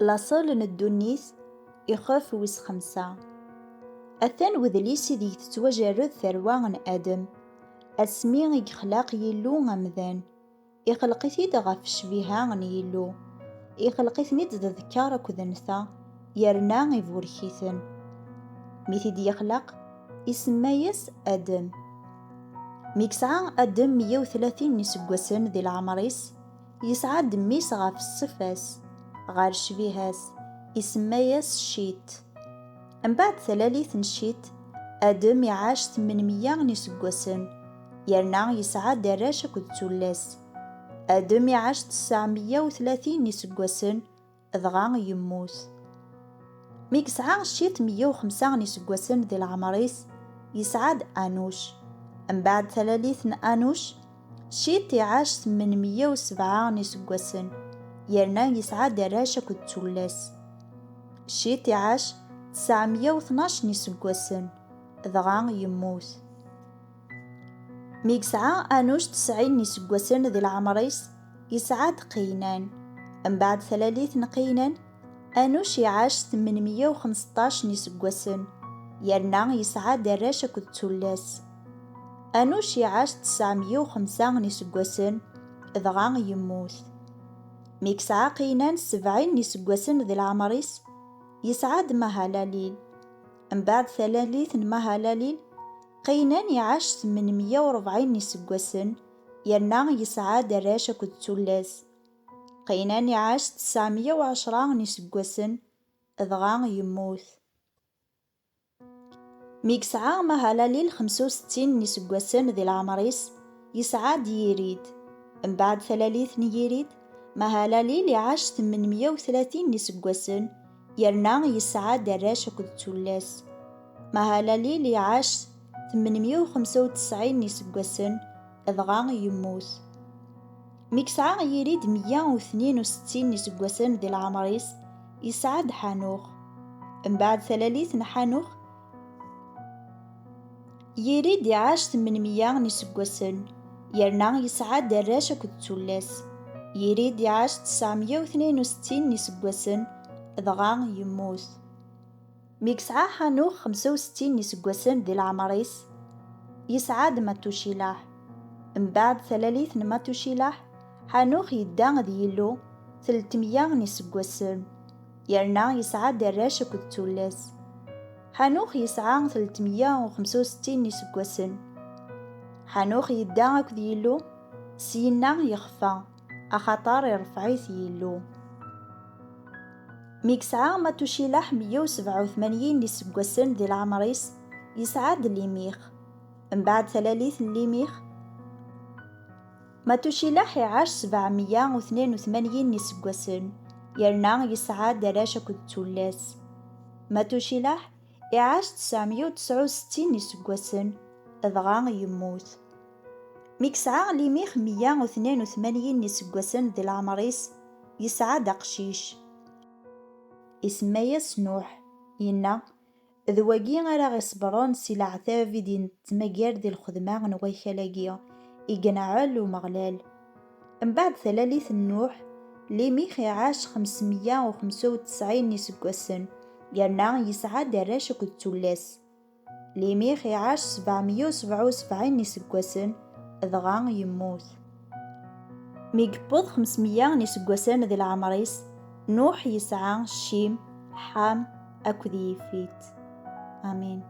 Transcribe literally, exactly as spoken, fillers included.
Laṣel n ddunit, ixef wis xemsa. Atan wedlis ideg tettwajerred tarwa n Adem. Asmi i yexlaq Yillu amdan, ixleq-it-id ɣef ccbiha n Yillu. Ixleq-iten-id d ddkeṛ akked nnta, yerna iburek-iten. Mi t-id-yexleq, isemma-yas Adem. Mi yesɛa Adem meyya u tlatin n iseggasen di leɛmer-is, yesɛa-d mmi-s ɣef ṣṣifa-s, ɣer ccbiha-s, isemma-yas Cit. Mbeɛd talalit n Cit, Adem iɛac tmen meyya n iseggasen, yerna yesɛa-d arrac akked tullas. Adem iɛac tesɛa meyya u tlatin n iseggasen, dɣa yemmut. Mi yesɛa Cit meyya u xemsa n iseggasen di leɛmer-is, yesɛa-d Anuc. Mbeɛd talalit n Anuc, Cit iɛac tmen meyya u sebɛa n iseggasen, yerna yesɛa-d arrac akked tullas. Cit iɛac tesɛa meyya u tnac n iseggasen, dɣa yemmut. Mi yesɛa Anuc tesɛin n iseggasen di leɛmer-is, yesɛa-d Qiynan. Mbeɛd talalit n Qiynan, Anuc iɛac tmen meyya u xemseṭṭac n iseggasen, yerna yesɛa-d arrac akked tullas. Anuc iɛac tesɛa meyya u xemsa n iseggasen, dɣa yemmut. Mi yesɛa Qiynan sebɛin n iseggasen di leɛmer-is, yesɛa-d Mahalalil. Mbeɛd talalit n Mahalalil, Qiynan iɛac tmen meyya u rebɛin n iseggasen, yerna yesɛa-d arrac akked tullas. Qiynan iɛac tesɛa meyya u ɛecra n iseggasen, dɣa yemmut. Mi yesɛa Mahalalil xemsa u settin n iseggasen di leɛmer-is, yesɛa-d Yirid. Mbeɛd talalit n Yirid, Mahalalil iɛac tmen meyya u tlatin n iseggasen, yerna yesɛa-d arrac akked tullas. Mahalalil iɛac tmen meyya u xemsa u tesɛin n iseggasen, dɣa yemmut. Mi yesɛa Yirid meyya u tnin u settin n iseggasen di leɛmer-is, yesɛa-d Ḥanux. Mbeɛd talalit n Ḥanux, Yirid iɛac tmen meyya n iseggasen, yerna yesɛa-d arrac akked tullas. Yirid iɛac tesɛa meyya u tnin u settin n iseggasen, dɣa yemmut. Mi yesɛa Ḥanux xemsa u settin n iseggasen di leɛmer-is, yesɛa-d Matucilaḥ. Mbeɛd talalit n Matucilaḥ, Ḥanux yedda d Yillu telt meyya n iseggasen, yerna yesɛa-d arrac akked tullas. Ḥanux yesɛa telt meyya u xemsa u settin n iseggasen. Ḥanux yedda akked Yillu, syenna yexfa, axaṭer irfeɛ-it Yillu. Mi yesɛa Matucilaḥ meyya u sebɛa u tmanyin n iseggasen di leɛmer-is, yesɛa-d Limix. Mbeɛd talalit n Limix, Matucilaḥ iɛac sebɛa meyya u tnin u tmanyin n iseggasen, yerna yesɛa-d arrac akked tullas. Matucilaḥ iɛac tesɛa meyya u tesɛa u settin n iseggasen, dɣa yemmut. Mi yesɛa Limix meyya u tnin u tmanyin n iseggasen di leɛmer-is, yesɛa-d aqcic. Isemma-yas Nuḥ, yenna: "D wagi ara ɣ-iṣebren si leɛtab i d-nettmagar di lxedma n wakal-agi, i yenɛel Umeɣlal." Mbeɛd talalit n Nuḥ, Limix iɛac xemsmeyya u xemsa u tesɛin n iseggasen, yerna yesɛa-d arrac akked tullas. Limix iɛac sebɛmeyya u sebɛa u sebɛin n iseggasen, dɣa yemmut. Mi yewweḍ xemsmeyya n iseggasen di leɛmer-is, Nuḥ yesɛa Cim, Ḥam akked Yifit. Amin.